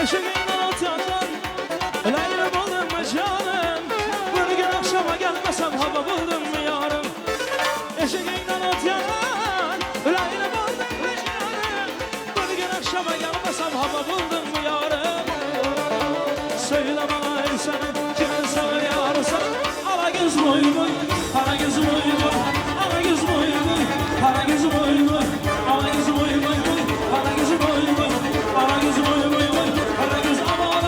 Eşeğinden ot yanan Leyli buldum mu canım? Bir gün akşama gelmesem hava buldum mu yarım? Eşeğinden ot yanan Leyli buldum mu canım? Bir gün akşama gelmesem hava buldum mu yarım? Söyle bana ey sen kimin seviyorsan? Ala göz boy boy, kara göz boy boy, ala göz boy boy, kara göz boy boy, ala göz boy boy boy, kara göz boy boy, kara göz boy boy boy, kara göz aman.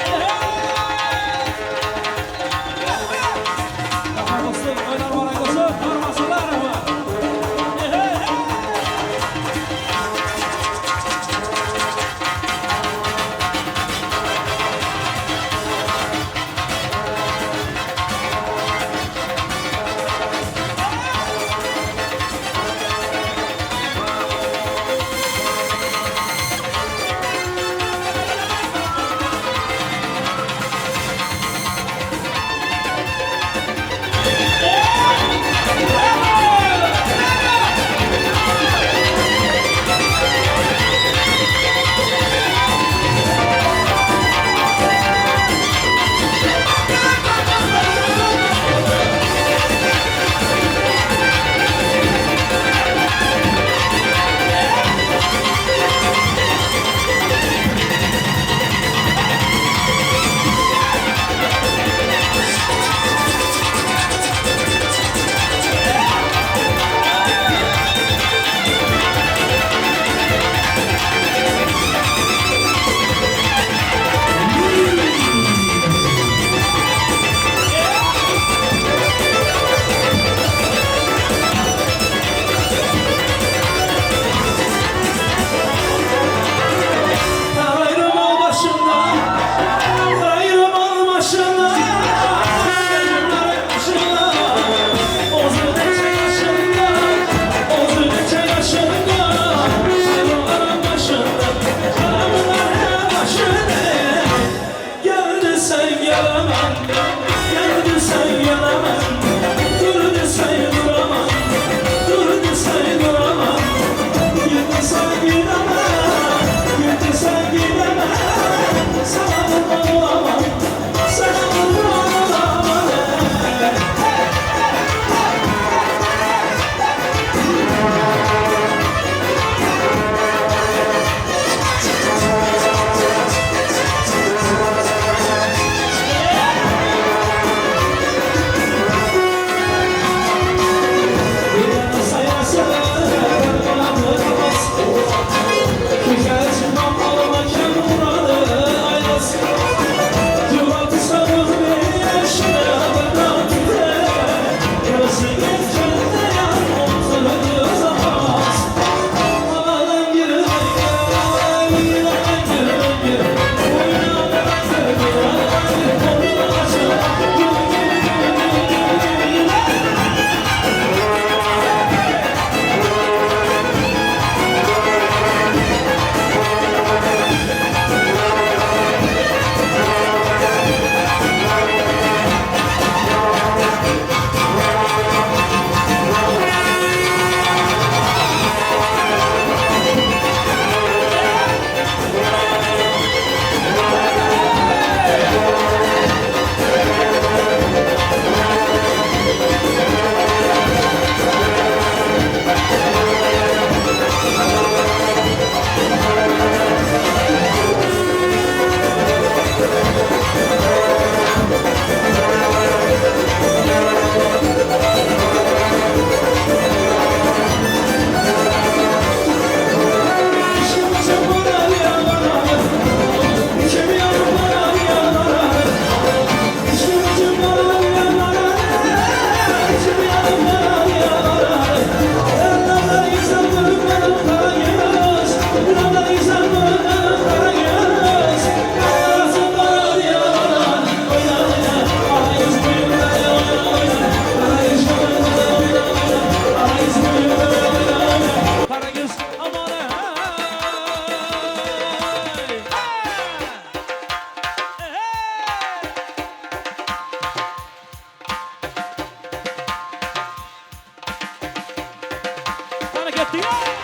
Hey! Ketdik!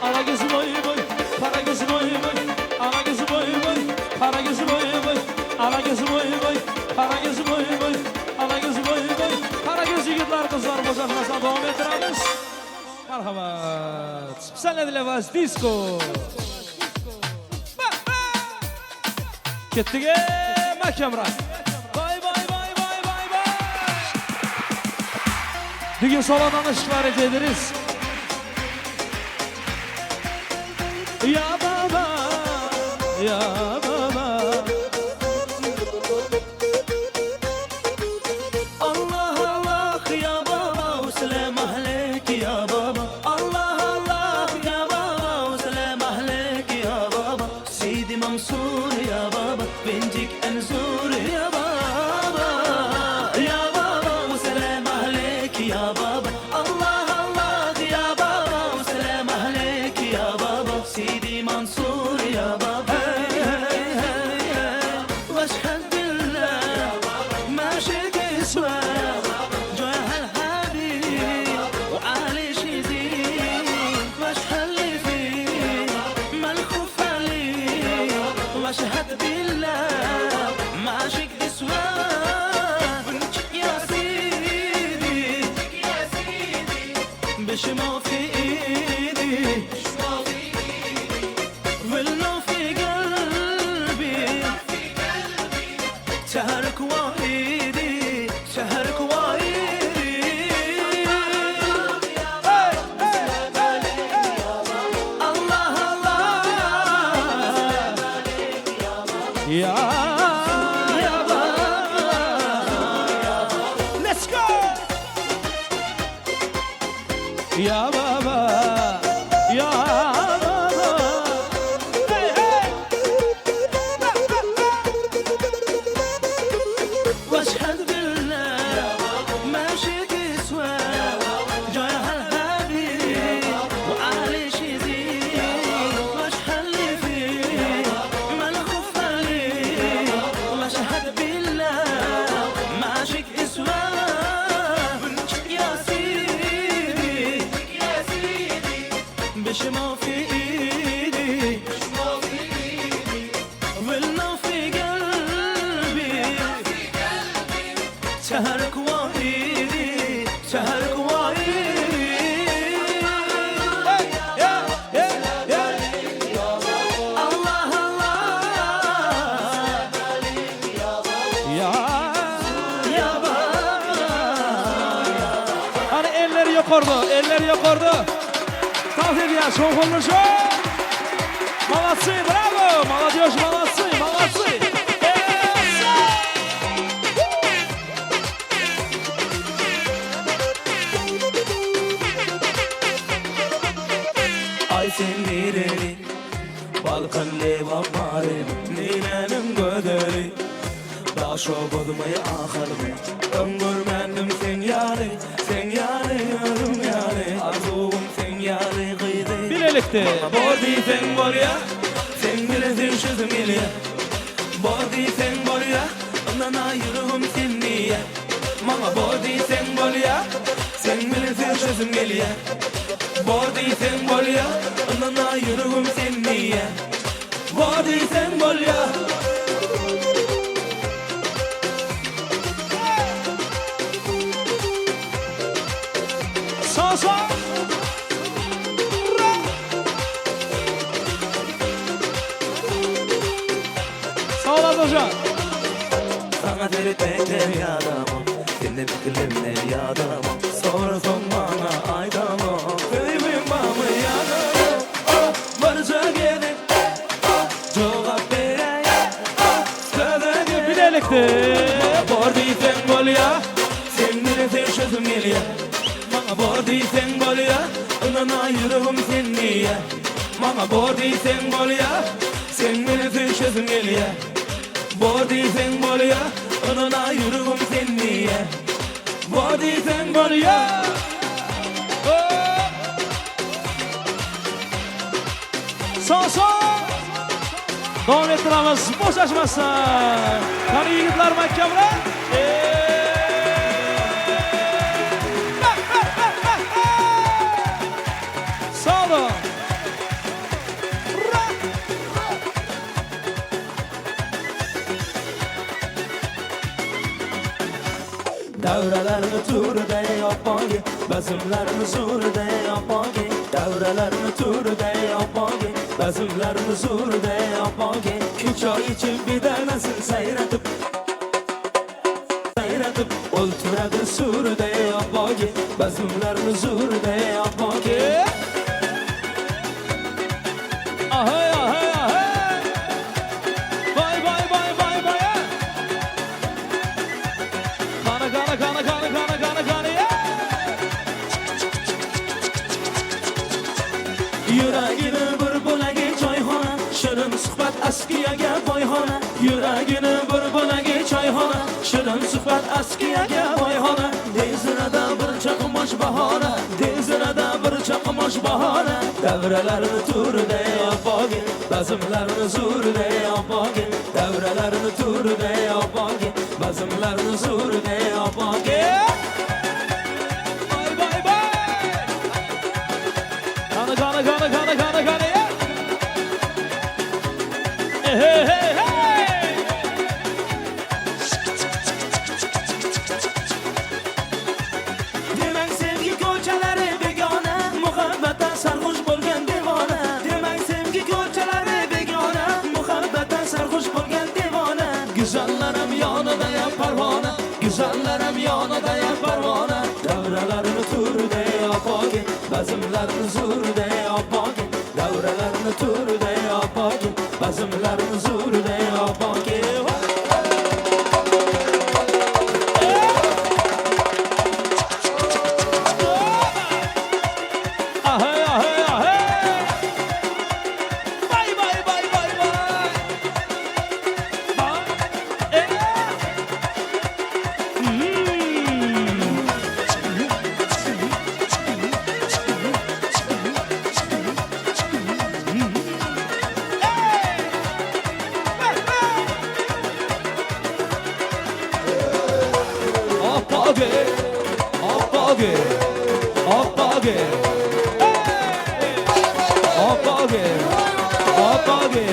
Ala göz boy boy, kara göz boy boy, ala göz boy boy, kara göz boy boy, ala göz boy boy, kara göz boy boy, ala göz boy boy, kara göz ýigitler gyzlar boşaşmasa dowam etdiremiz. Marhamat. Специально для вас disco. Ketdik mahkamroq. Vay vay vay vay vay vay. Bugün soladan ışıklar ederiz. Ya baba, ya baba. Allah Allah ya baba وسلام عليك يا بابا الله الله يا بابا وسلام عليك يا بابا سيدي منصور يا بابا بنتك انزور يا بابا يا بابا وسلام عليك يا بابا الله الله يا بابا وسلام عليك يا بابا سيدي منصور يا بابا هاي هاي هاي هاي واشهد بالله ماشي تسوى جاه الحبيب وعلي شديد واشهد لي فيه ما الخوف عليه واشهد بالله ماشي تسوى يا سيدي بشمو في ايدي ولو في قلبي سهرك وايدي سهرك وايدي الله الله Ya يا بابا Let's go! Ya baba, ya baba. Hey hey! واشهد بالله ماشي تسوى جاي الحبيب وعلي شديد واشهد لي فيه ما الخوف عليه واشهد بالله ماشي تسوى يا سيدي يا سيدي بشمو في ايدي ولو في قلبي سهرك وايدي سهرك وايدي Yeah, yeah, yeah. الله الله Ya. يا بابا Hani elleri yukarıda, elleri yukarıda. Dans edýär, şowhunly Молодцы, браво! Молодежь, молодцы, молодцы! Essa! Ay sen nereli? Balkan leva mare Ninenin gözeli Daşo bozmay ahalmy Öňgürmendim sen ýaly Sen ýaly özüm ýaly Arzuwum sen ýaly gyzy Birlikte. Bor diýseň bolýa Sen bilen söýüşesim gelýä Bor diýseň bolýa Ynana ýüregim sen diýe Maňa bor diýseň bolýa Sen bilen söýüşesim gelýä Bor diýseň bolýa Ynana ýüregim sen diýe Bor diýseň bolýa. Sağ sağ. Sağ ol hocam. Sana seretmekten ýadamam Seni pikirlemden ýadamam Sonra son bana aydamam Söýmem bamy ýadamam. Bilelikde. Bor diýseň bolýa, seň bilen söýüşesim gelýä. Maňa bor diýseň bolýa, ynanaý ýüregim sen diýýä. Maňa bor diýseň bolýa, seň bilen söýüşesim gelýä. Bor diýseň bolýa, ynanaý ýüregim sen diýýä. Bor diýseň bolýa. Son son. Davom ettiramiz bo'shashmasdan. Qani yigitlar mahkamroq. Solo. Davralarni turda oppogi, bazmlarni zo'rda oppogi. Davralarni turda oppogi, bazmlarni zo'rda oppogi. Ko'cha ichib bedanasin sayratib, sayratib o'ltiradi surda oppogi, bazmlarni zo'rda oppogi. Ahoy ahoy ahoy. Vay vay vay vay vay. Qani qani qani qani qani qani qani. Yuragini bir bo'lagi choyxona, shirin suhbat askiyaga boyxona. Yuragini bir bo'lagi choyxona, shirin suhbat askiyaga boyxona. Dezirada bir chaqmosh bahora, dezirada bir chaqmosh bahora. Davralarni turda oppogi, bazmlarni zo'rda oppogi. Davralarni turda oppogi, bazmlarni zo'rda oppogi. Vay vay vay. Qani qani qani qani qani qani. Hey hey hey. Demang sevgi ko'chalari begona, muhabbatdan sarxush bo'lgan devona. Demang sevgi ko'chalari begona, muhabbatdan sarxush bo'lgan devona. Go'zallarim yonida ya parvona, go'zallarim yonida ya parvona. Davralarni turda oppogi, bazmlarni zo'rda oppogi. Davralarni turda oppogi, bazmlarni zo'rda oppogi. Ahoy ahoy ahoy. Vay vay vay vay vay. Ha. E. Oppogi, oppogi, oppogi. Oppogi, oppogi.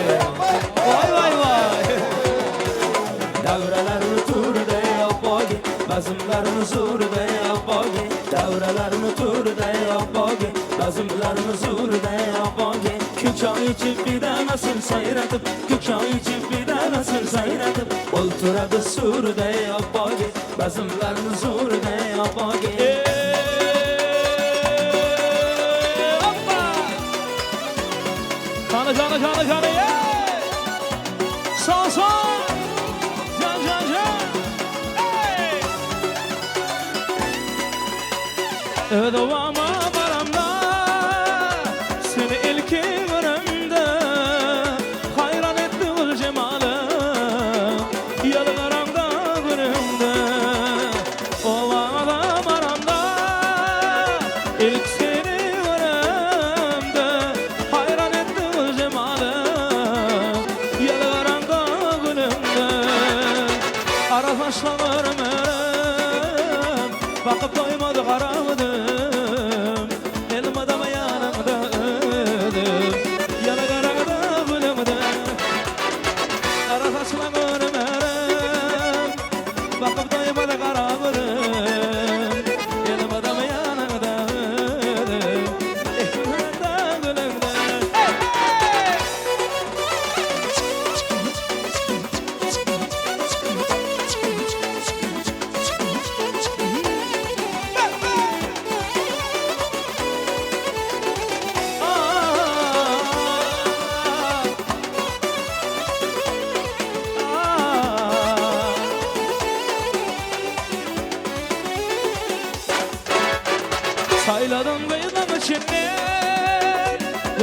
Vay vay vay. Davralarni turda oppogi, bazmlarni zo'rda oppogi. Davralarni turda oppogi, bazmlarni zo'rda oppogi. Ko'cha ichib bedanasin sayratib, ko'cha ichib bedanasin sayratib, o'ltiradi surda oppogi, bazmlarni zo'rda oppogi. Hoppa. Qani qani qani qani. Son son. Can can can. Hey. Ödevama varamda seni ilki görümde hayran etti ul cemalı yalvaramda günümde Ovada varamda ilk seni görümde hayran etti ul cemalı yalvaramda günümde Ara taşlanırım bakıp doymadı qaramadım Elmadama yanımda ödüm Yana qarağıda gülümde Ara taşlanırım Bakıp doymadı qaramadım Elmadama yanımda ödüm Elmadama gülümde. Hey, hey! Aa, aa.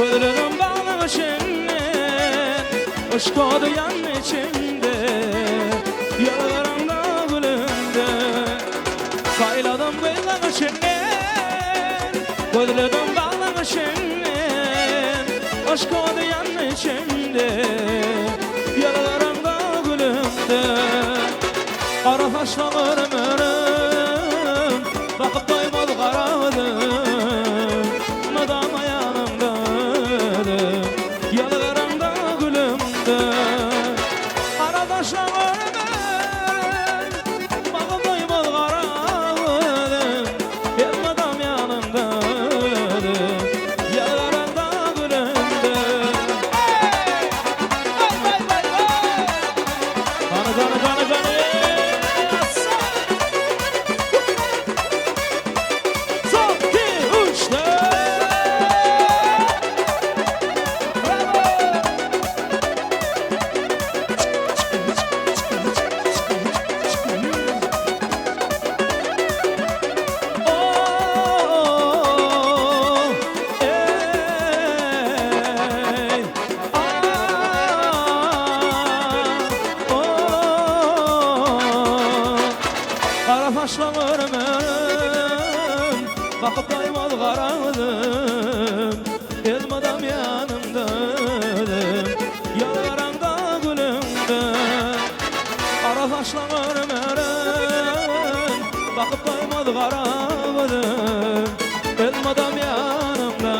Gözledim baglaň içinden, Yşk ody ýandy içimde, Ýalbaramda gülümde. Saýladym gyzlaň içinden, Gözledim baglaň içinden, Yşk ody ýandy içimde, Ýalbaramda gülümde. Gara saçlaň örüm-örüm, Bakyp doýmaz gara gözüm, Mydama ýanyňda özüm, Ýalbaraňda gülümde. Gara saçlaň örüm-örüm, Bakyp doýmaz gara gözüm, Elmydam ýanyňda özüm, Ýalbaraňda gülümde. Eý! Waý, waý, waý, waý! Gany, gany, gany, gany! Son, iki, üç, dört! Bravo! Oh, ey, ah, oh. Gara saçlaň örüm-örüm, Bakyp doýmaz gara gözüm, Elmydam ýanymda özüm, Ýalbaraňda gülüňde. Gara saçlaň örüm-örüm, Bakyp doýmaz gara gözüm, Elmydam ýanymda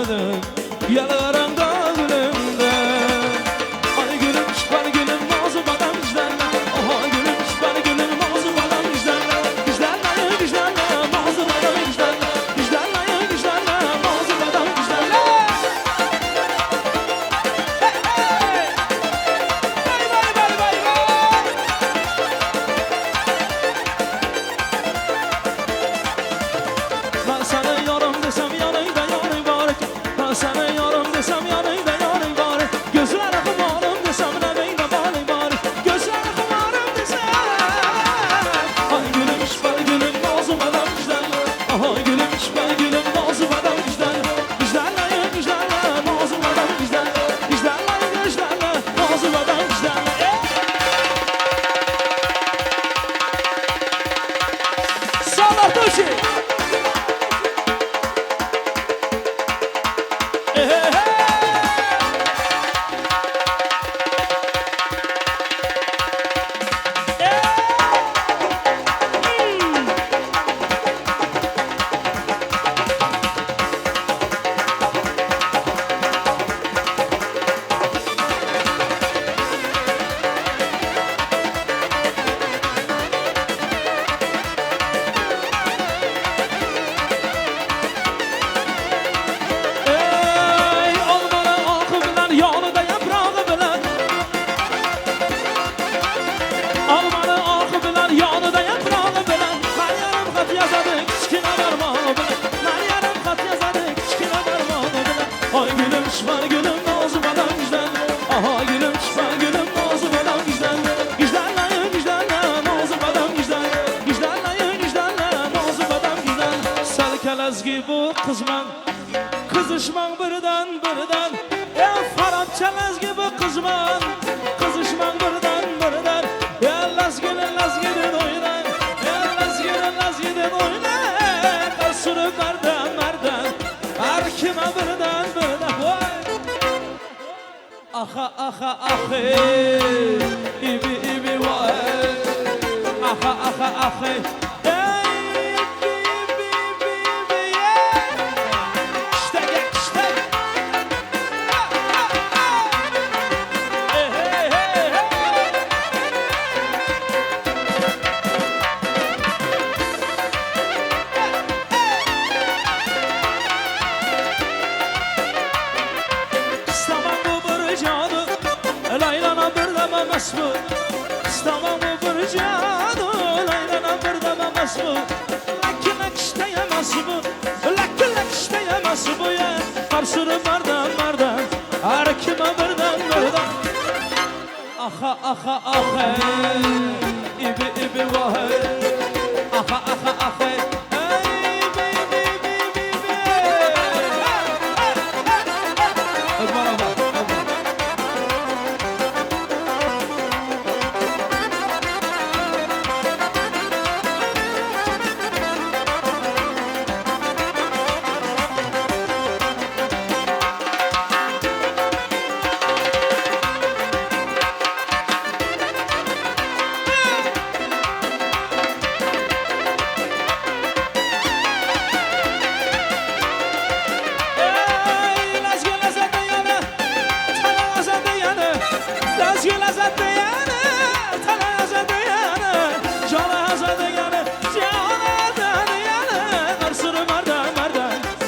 özüm, Ýalbaraňda gülüňde. Ay gülüm, şifalı gülüm, nazım adam güzlerle. Aha gülüm, şifalı gülüm, nazım adam güzlerle. Güzlerle, güzlerle, nazım adam güzlerle. Güzlerle, güzlerle, nazım adam güzlerle. Hey, hey! Vay, vay, vay, vay, vay! Ben sana yarım desem yanında yarı var. Ben sana yarım desem yanında yarı var. Gözler kumarım desem lebinde balı var. Gözler kumarım desem. Ay gülüm şifalı gülüm nazım adam güzel. Aha gülüm şifalı gülüm nazım adam güzel. Güzeller güzeller nazım adam güzel. Güzeller güzeller nazım adam güzel. Sağlar Tuğçe. Hey, hey, hey! Ey almalı akı bilen yanında yaprağı bilen. Almalı akı bilen yanında yaprağı bilen. Ben yarım xat yazadı kiçkine barmağı bilen. Ben yarım xat yazadı kiçkine barmağı bilen. Ay gülüm şifalı gülüm nazım adam güzel. Aha gülüm şifalı gülüm nazım adam güzel. Güzeller güzeller nazım adam güzel. Güzeller güzeller nazım adam güzel. Sel bu kızman Kızışman birden birden. Ya Farap çelez gibi kızman Kızışman birden birden. Ya lazginin lazginin oynan. Ya lazginin lazginin oynan. Kar sürü merden merden. Her kime birden birden. Vay. Aha aha ah ey. İbi ibi vay. Aha aha ah ey. Ey ibi ibi ibi ibi yeah. İşte gel işte. Ha, ha, ha. Hey, hey, hey, hey. İstemem bu bir canı, Leyla'na bir dememez mi? İstemem bu bir canı, Leyla'na bir dememez mi? Lakin isteyemez mi? Lakin isteyemez mi ya? Kar sürü merden merden, her kime birden birden. Aha aha ah hey, ibi ibi vay. Aha aha ah hey, ey ibi ibi ibi ibi ibi.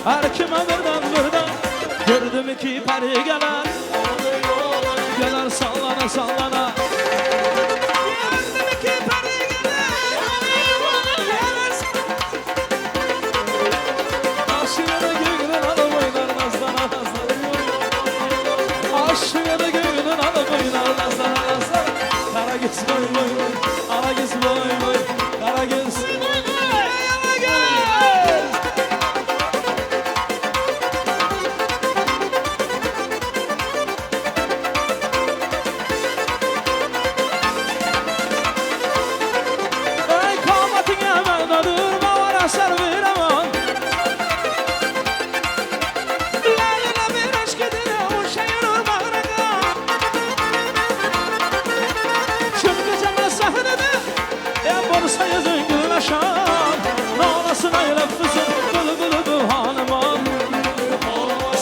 Her kime birden birden Gördüm ki peri geler Geler sallana sallana Gördüm ki peri geler Geler Aşığını göğünün alıp oynar nazlana nazlana Aşığını göğünün alıp oynar nazlana nazlana Kara göz boy boy boy Kara göz boy boy Kara göz Kara göz Ey kamatin hemen durma var asar bir aman Leyla bir aşk edine uşayır bağrına Çünkü sen sahnede En borsa yüzün gülün aşan Nanasına yeleftisin Bulu bulu bu hanıman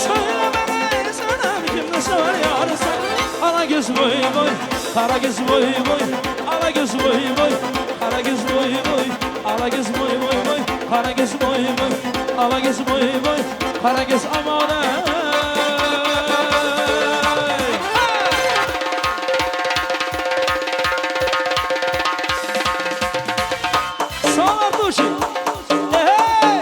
Söyle bana söyle kimde sever yarı sen Ana göz boy boy Kara göz boy boy Ana göz boy boy Kara göz boy boy Ana göz boy boy boy Kara göz boy boy Ana göz boy boy Kara göz aman ey. Sağ ol Abduşi. Hey! Hey!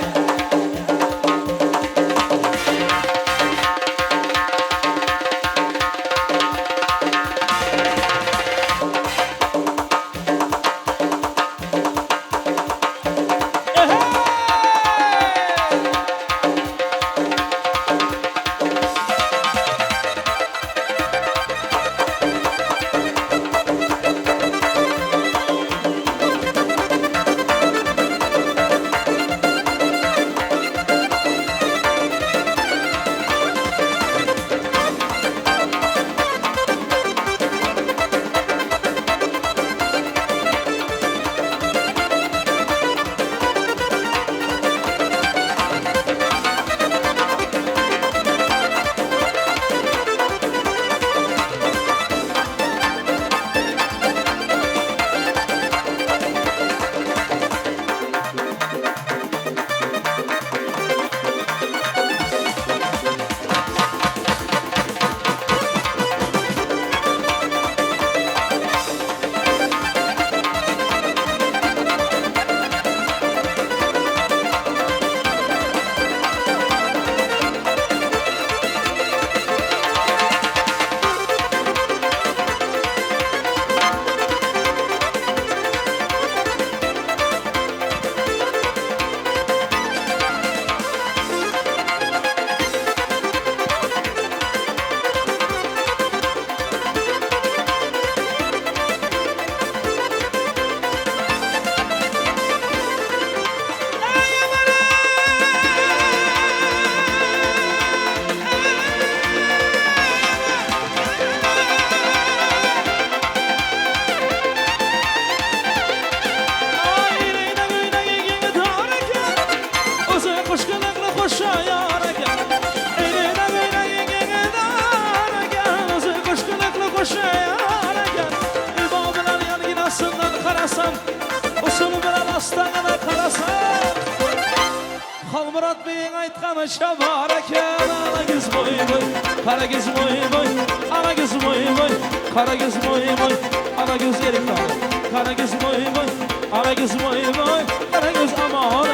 Halmurat Bey'in aytqanıça bar eken Ana göz boy boy, qara göz boy boy Ana göz boy boy, qara göz boy boy Ana göz erik dalı, qara göz boy boy Ana göz boy boy, qara göz aman ey.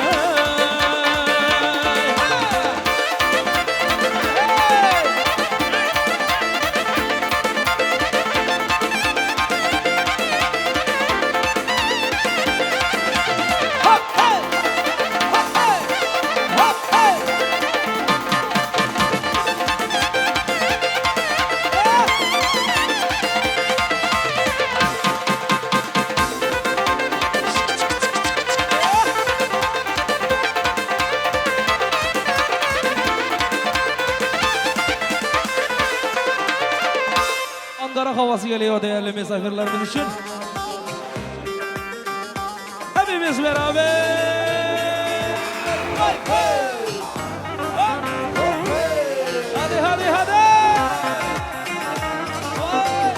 Hey! Hop, hey! Hop, hey! Hop, hey! Ankara havası geliyor değerli misafirlerimiz için. Hepimiz beraber. Hay, hay. Hop. Hadi hadi hadi. Vay.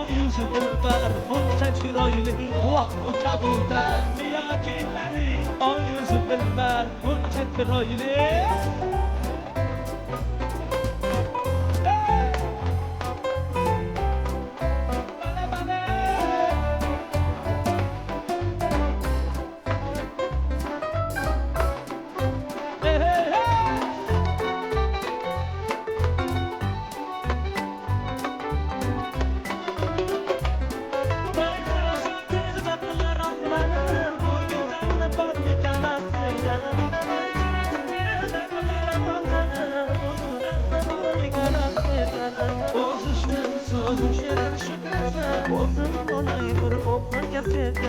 Oý ýüzi dilber, munça çyraýly, Wah, bu kabutarmy ýa peri? Oý ýüzi dilber, munça çyraýly. Oh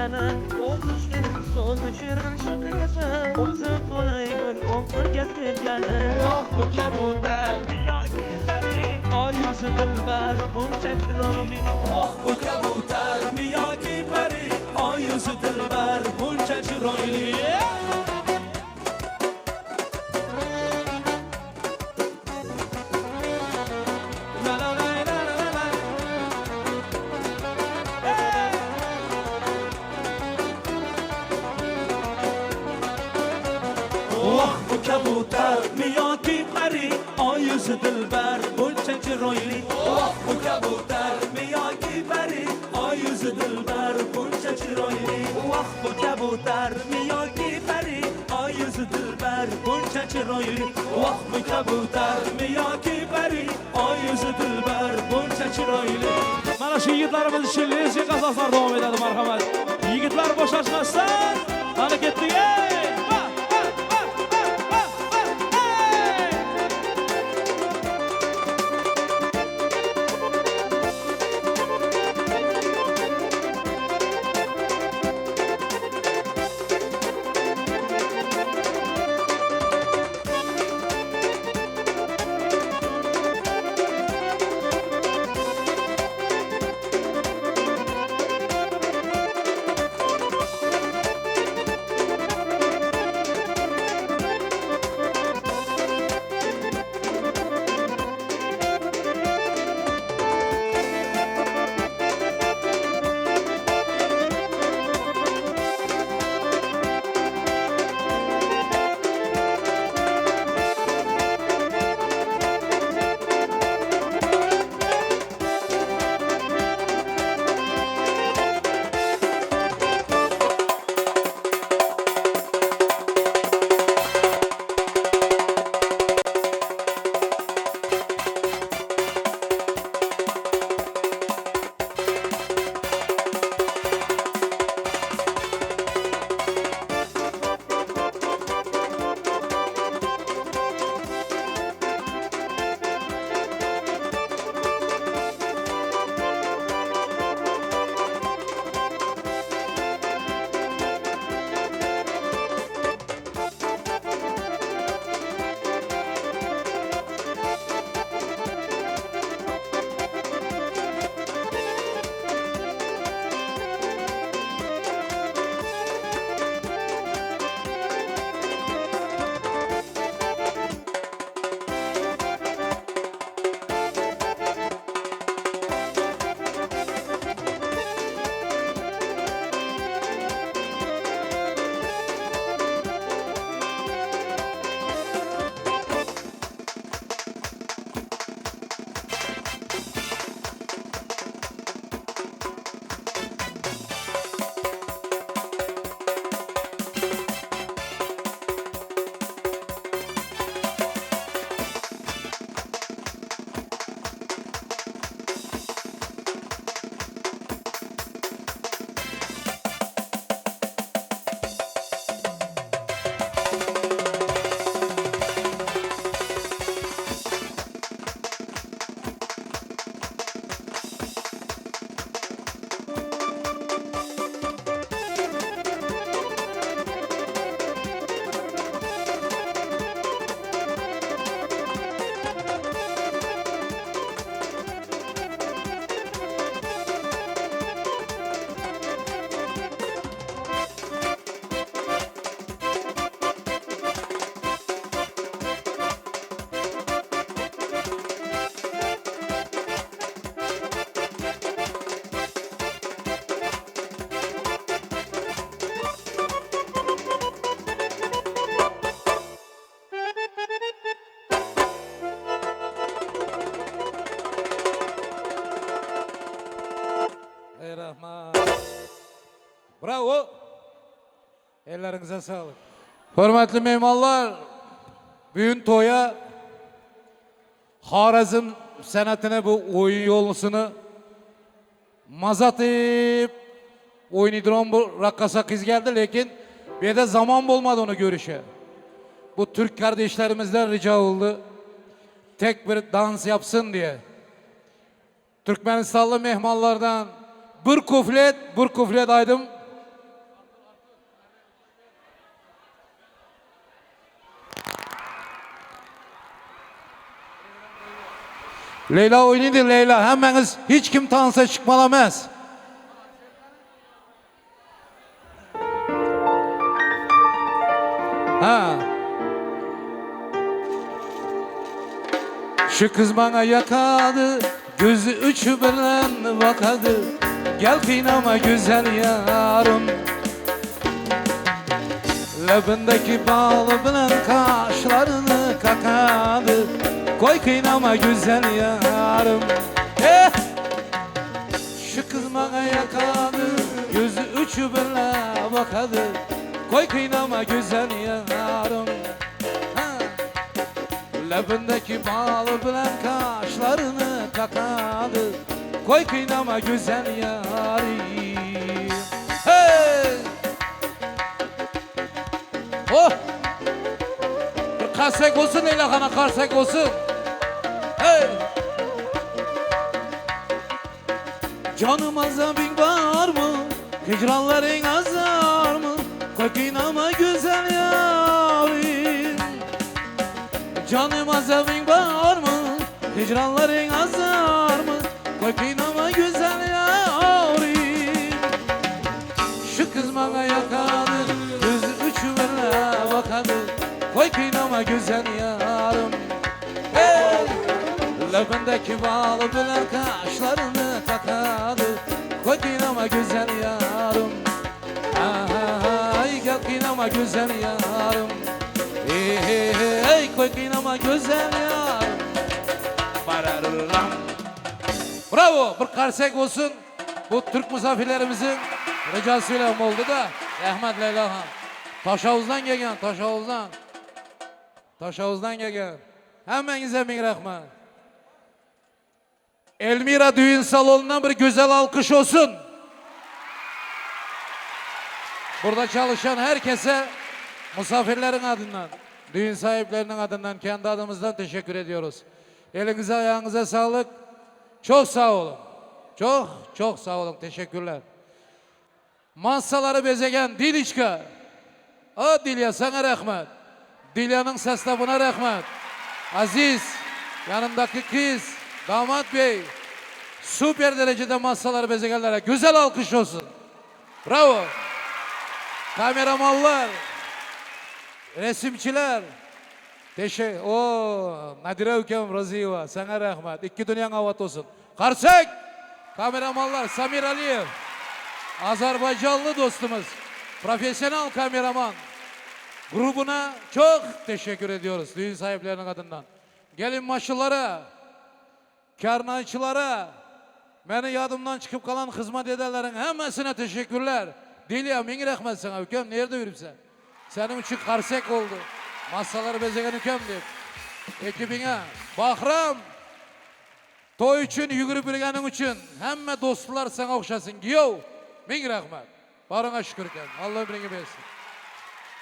bu kabutarmy ýa peri? Oý ýüzi dilber, munça çyraýly. Wah bu kabutarmy ýa peri? Oý ýüzi dilber, munça çyraýly. Wah bu kabutarmy ýa peri? Oý ýüzi dilber, munça çyraýly. Wah bu kabutarmy ýa peri? Oý ýüzi dilber, munça çyraýly. Wah bu kabutarmy ýa peri? Oý ýüzi dilber, munça çyraýly. Mana şu ýigitlerimiz üçin lezgi gazaslar dowam ededi, marhamat. Ýigitler boşaşmasyn. Mana ketdik ey! Ha, ha, ha, ha, ha, ha, hey! rahmat. Bravo! Elleriňize saglyk. Hormatly myhmanlar, bu gün toýa Horezm senetini bu oýun ýolnusyny mazat diýip oýnaýdyran bu rakkasa gyz geldi, lekin bu ýerde zaman bolmady ony görüşe. Bu türk kardeşlerimizden rica boldy, tek bir dans ýapsyn diýe. Türkmenistanly myhmanlardan bir kuflet, bir kuflet aýdym. Leýla oýnaýdy Leýla hemmäňiz hiç kim tansa çykmaly emes. Ha. Şu kız bana yakadı, gözü üçü bilen bakadı. Gel kıynama güzel yarım. Lebindeki balı bilen kaşlarını kakadı. Koy kıynama güzel yarım. Eh! Şu kız maňa ýakady, Gözi üçi birle bakady, Goý kynama güzel ýarym. Ha! Lebindeki baly bilen kaşlaryny kakady, Goý kynama güzel ýarym. Hey! Oh! Bir karsek bolsun Leýla hana karsek bolsun. Hey! Canım azabın var mı? Hicranların azar mı? Koy ama güzel yarim Canım azabın var mı? Hicranların azar mı? Koy ama güzel yarim Şu kız bana yakadı Gözü üçü bana bakadı Koy ama güzel yarım Hey! Lebindeki balı bilen kaşlarını kakadı Koy kıynama güzel yarım Ay gel kıynama güzel yarım Hey hey hey koy kıynama güzel yarım Bararıram. Bravo bir karsek olsun bu Türk misafirlerimizin ricasıyla oldu da Rahmet Leyla Han. Taşavuzdan gelgen Taşavuzdan. Taşavuzdan gelgen. Hemmäňize müň rahmet. Elmira düğün salonundan bir güzel alkış olsun. Burada çalışan herkese misafirlerin adından, düğün sahiplerinin adından, kendi adımızdan teşekkür ediyoruz. Elinize ayağınıza sağlık. Çok sağ olun. Çok çok sağ olun. Teşekkürler. Massalary bezegen Diliçka. A, Dilya, saňa rahmet. Dilýanyň sostawyna rahmet. Aziz, ýanyndaky kyz, damat beý, super derejede massalary bezegenlere güzel alkyş bolsun. Bravo! Kameramanlar, resimçiler, teşe, o, Nadire ükem Roziýewa, saňa rahmet. Ikki dünýäň abat bolsun. Karsek! Kameramanlar Samir Aliýew, Azerbaycanly dostumyz, professional kameraman grubuna çok teşekkür ediyoruz düğün sahipleriniň adyndan. Gelin maşylara, karnaýçylara, meni ýadymdan çykyp galan hyzmat edenleriň hemmesine teşekkürler. Dilýa, müň rehmet saňa, ükem, nirde ýürüpsen? Seniň üçin karsek boldy. Massalary bezegen ükem diýip. Ekibiňe, Bahram! Toý üçin ýügürip ýürgeniň üçin hemme dostlar saňa ogşasyn giýew! Müň rahmet! Baryňa şükür eken, Alla ömrüňi bersin!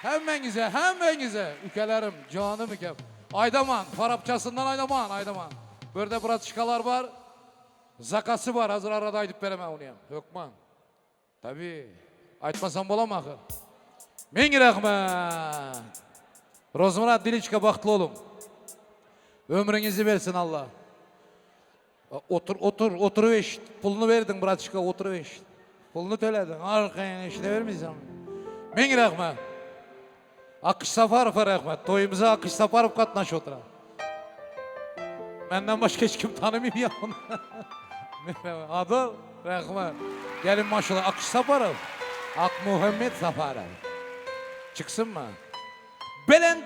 Hemmeňize, hemmeňize ükelerim, janym ükem! Aýdaman, Farapçasyndan aýdaman, aýdaman! Bu ýerde bratişkalar bar, zakasy bar, hazir arada aýdyp beremen onyam, hökman! Tabi, aýtmasam bolamy ahyr? Müň rahmet! Rozmyrat Diliçka bagtly boluň! Ömrüňizi bersin Alla. Otur, otur, oturyp eşit. Puluny berdiň, bratişka, oturyp eşit. Puluny tölediň, arkaýyn eşidebermeýseň. Müň rahmet. Akyş Saparowa rahmet. Toýumyza Akyş Saparow gatnaşyp oturar. Menden başga hiç kim tanymaýar ony. Adal, rahmet. Gelin maşgala Akyş Saparow, Akmuhammet Saparow. Çyksynmy? Belent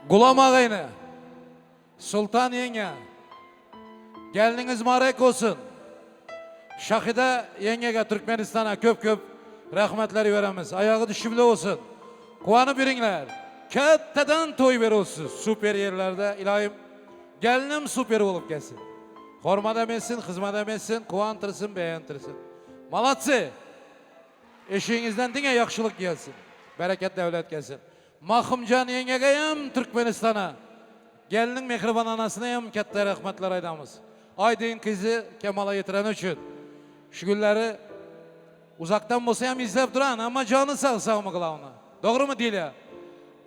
Gulam agaýny, Sultan ýeňňe, gelniňiz marek bolsun. Şahida ýeňňege Türkmenistana köp köp rahmetler iberemiz. Aýagy düşümli bolsun. Guwanyp ýüriňler. Kätdeden toý berewsiz super ýerlerde ilayim gelnim super bolup gelsin. Hormadam etsin, hyzmadam etsin, guwantyrsyn, begentirsin. Maladcy! Eşigiňizden diňe ýagşylyk gelsin. Bereket döwlet gelsin. Mahymjan ýeňňegeýem Türkmenistana, gelniň mähriban anasynaýam kätde rahmetler aýdamyz. Aýdyn gyzy kemala ýetireni üçin. Şu günleri uzakdan bolsaýam izläp duran, amma jany sag sagmy glawny. Dogrymy Dilýa?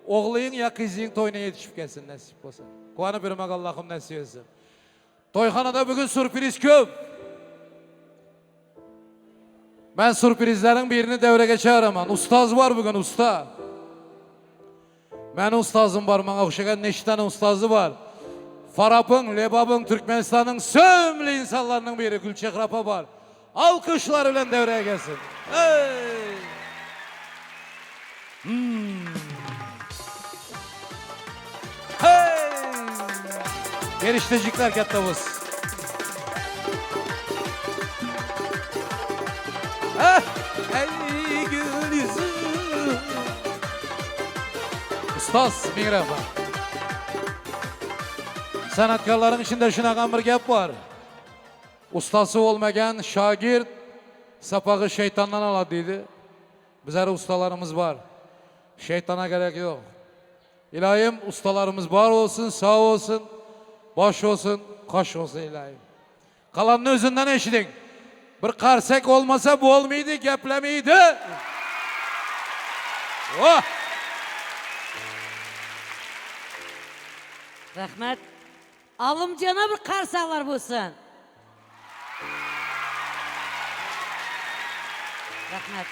Oglyň ýa gyzyň toýuna ýetişip gelsin nesip bolsa. Guwanyp ýörmek Allahym nesip etsin. Toýhanada bugün surpriz köp. Men surprizleriň birini döwrege çagyrman. Ustaz bar bugün usta. Meniň ustazym bar, maňa ogşagan neçe tane ustazy bar. Farapyň, Lebabyň, Türkmenistanyň söýümli insanlarynyň biri Gülçehre apa bar. Alkyşlar bilen döwrege gelsin. Hey! Hmm. Hey! Periştejikler kattabuz. Ah! Ey gül yüzüm. Ustaz ming rahmat. Sanatkarlaryň içinde şunakan bir gap bar. Ustasy bolmagan şagirt sapagy şeytandan alady diýdi. Bizlere ustalarymyz bar. Şeytana gerek ýok. Ilayim ustalarymyz bar bolsun, sag bolsun, baş bolsun, kaş bolsun ilayim. Galanyny özünden eşidiň. Bir karsek bolmasa bolmydy, geplemidi. Oh! Rahmet. Alymjana bir karsaklar bolsun. Rahmet.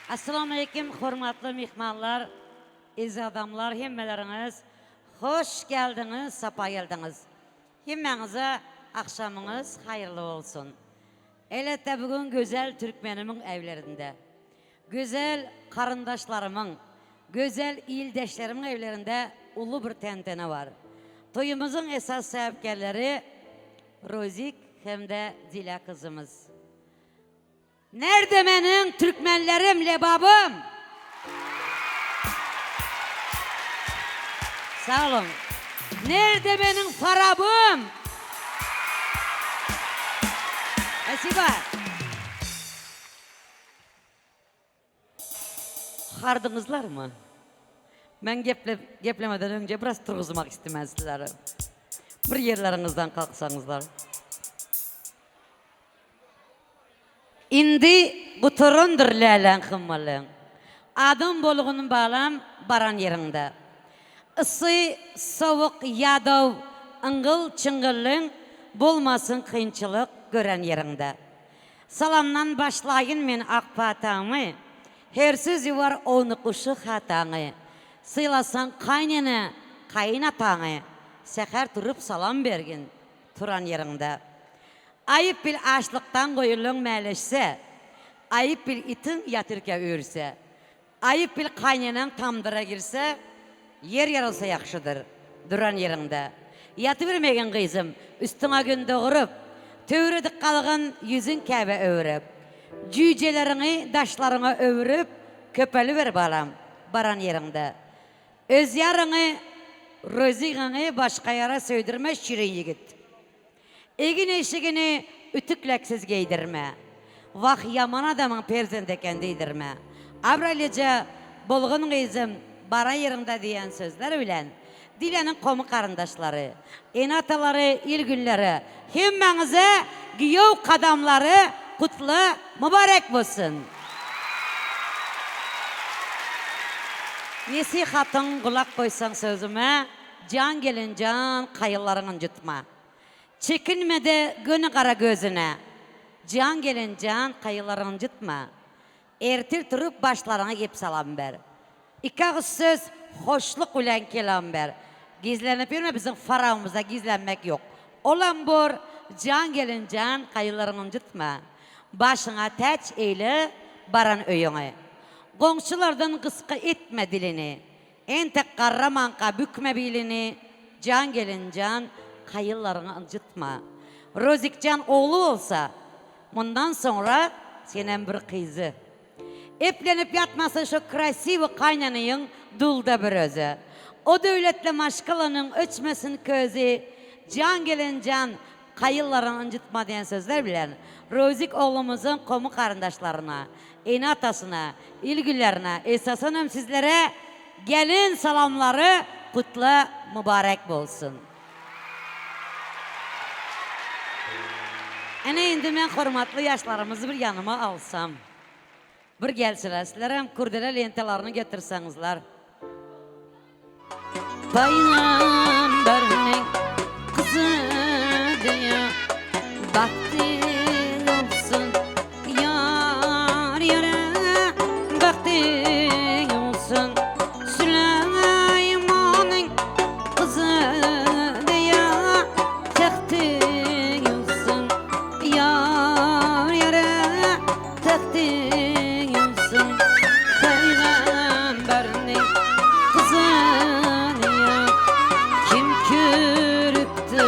Assalamu aleyküm hormatly myhmanlar, eziz adamlar hemmeleriňiz hoş geldiňiz, sapa geldiňiz. Hemmäňize agşamyňyz haýyrly bolsun. Elbetde bu gün gözel türkmenimiň evlerinde, gözel garyndaşlarymyň, gözel ildeşlerimiň evlerinde uly bir tentene bar. Toýumyzyň esas sebäpkärleri Rozik hem-de Dilä gyzymyz. Nerde meniň türkmenlerim Lebabym. Sag boluň. Nerde meniň Farabym. Spasiba. Hardyňyzlarmy? Men geplep geplemeden öňje biraz turguzmak istemen sizleri. Bir ýerleriňizden kalksaňyzlar. Indi gutarandyr läläň hymmalyň. Adam bolgun balam baran ýeriňde. Yssy, sowuk, ýadaw, yňgyl-çyňgyllyň bolmasyn kynçylyk gören ýeriňde. Salamdan başlaýyn men ak pataňy, Her sözi bar ownuk uşuk hataňy. Sylasaň kaýnene, kaýyn ataňy, Säher turup salam bergin turan ýeriňde. Aýyp bil açlykdan goýulyň mäleşse, Aýyp bil itiň ýatyrka üýrse. Aýyp bil kaýneneň tamdyra girse, Ýer ýarylsa ýagşydyr, duran ýeriňde. Ýatybermegin gyzym, üstüňe gün doguryp, Töwredik galgyn ýüzüň Käbä öwürip. Jüýjeleriňi daşlaryňa öwürip, Köpeliber balam, baran ýeriňde. Öz ýaryňy, rözigiňi başga ýara söýdürme şirin ýigit. Egin-eşigini ütükleksiz geýdirme. Wah, ýaman adamyň perzendi eken diýdirme. Abraýlyja bolgun gyzym, bara ýeriňde diýen sözler bilen Diläniň gomy garyndaşlary, ene-atalary, il-günleri, hemmäňize giýew kadamlary gutly mübarek bolsun! Nesihatyň gulak goýsaň sözüme, Jan gelin jan kaýyllaryň ynjytma. Çekinme-de göni gara gözüne, Jan gelin jan kaýyllaryň ynjytma. Ertir turup başlaryňa gep salam ber. Iki agyz söz hoşluk bilen kelam ber. Gizlenip ýörme biziň farawymyzda gizlenmek ýok. Olam bor jan gelin jan kaýyllaryň ynjytma. Başyňa täç eýle baran öýüňi. Goňşulardan gysga etme dilini. Entek garramanka bükme bilini, jan gelin jan, kaýyllaryňy ynjytma. Rozikjan ogly bolsa, Mundan soňra senem bir kyzy. Eplenip ýatmasa şo krasiwy kaýnanyň dulda bir özi. O döwletli maşgalanyň öçmesin közi Jan gelinjan kaýyllaryň ynjytma diýen sözler bilen Rozik oglumyzyň gomy garyndaşlaryna, ene-atasyna, il-günlerine, esasanam sizlere gelin salamlary gutly mübarek bolsun. Ene indi men hormatly ýaşlarymyzy bir ýanyma alsam. Bir gelseler sizlerem kurdele lentalaryny getirseňizler. Pygamberniň gyzy diýe bagty olsun ýar ýara bagty olsun Süleýmanyň gyzy diýe tehti olsun ýar ýara Tehtiň olsun Pygamberniň gyzyny ýa Kim körüpdi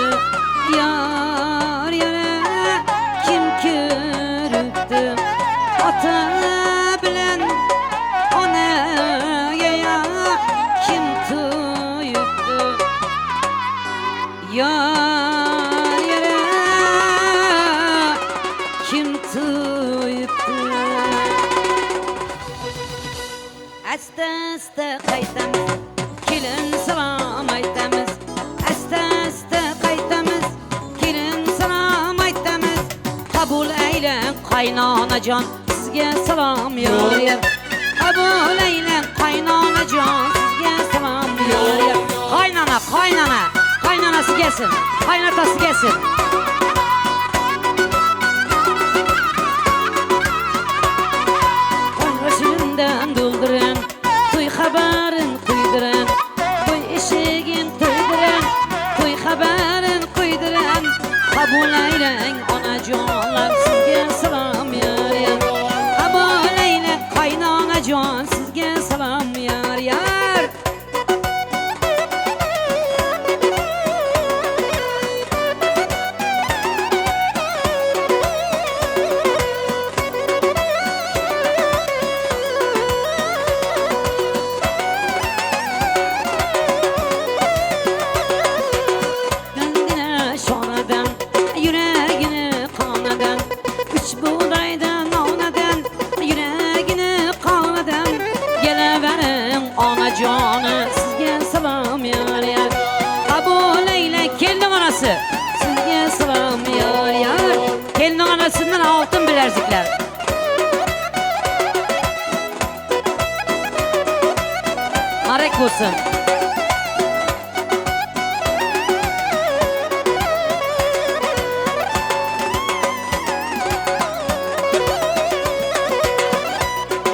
ýar ýara Kim körüpdi Ata bilen anaýa ýa Kim toýupdy Ýar ýara Kim toýupdy. Äste-äste gaýtamyz, Kelin salam aýtamyz. Äste-äste gaýtamyz, Kelin salam aýtamyz. Kabul eýläň kaýnanajan, Sizge salam ýar-ýar. Kabul eýläň kaýnanajan, Sizge salam ýar-ýar. Kaýnana, kaýnana, kaýnanasy gelsin, kaýnatasy gelsin. Toý dolduran, toý habaryn kuýduran, Toý eşigin toýduran, toý habaryn kuýduran, Kabul eýläň anajanlar sizge salam ýar ýar. Kabul eýle kaýnanajan sizge salam ýar ýar. Kendine şonadan, yüreğini kanadan, Üç buğdaydan onadan, yüreğini kanadan, Geleveriň anacanı, sizge salam yar yar. Kabul eyle gelin anası, sizge salam yar yar. Gelin anasından altın bilezikler. Marek bolsun.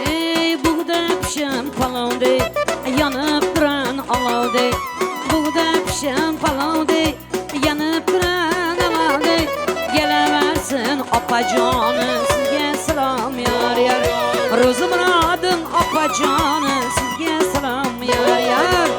Ey bugda pişen palavdı, yanıp duran alavdı. Bugda pişen palavdı, yanıp duran alavdı. Geleversin apacanı, sizge salam yar yar. Rozu muradın apacanı, sizge salam yar yar.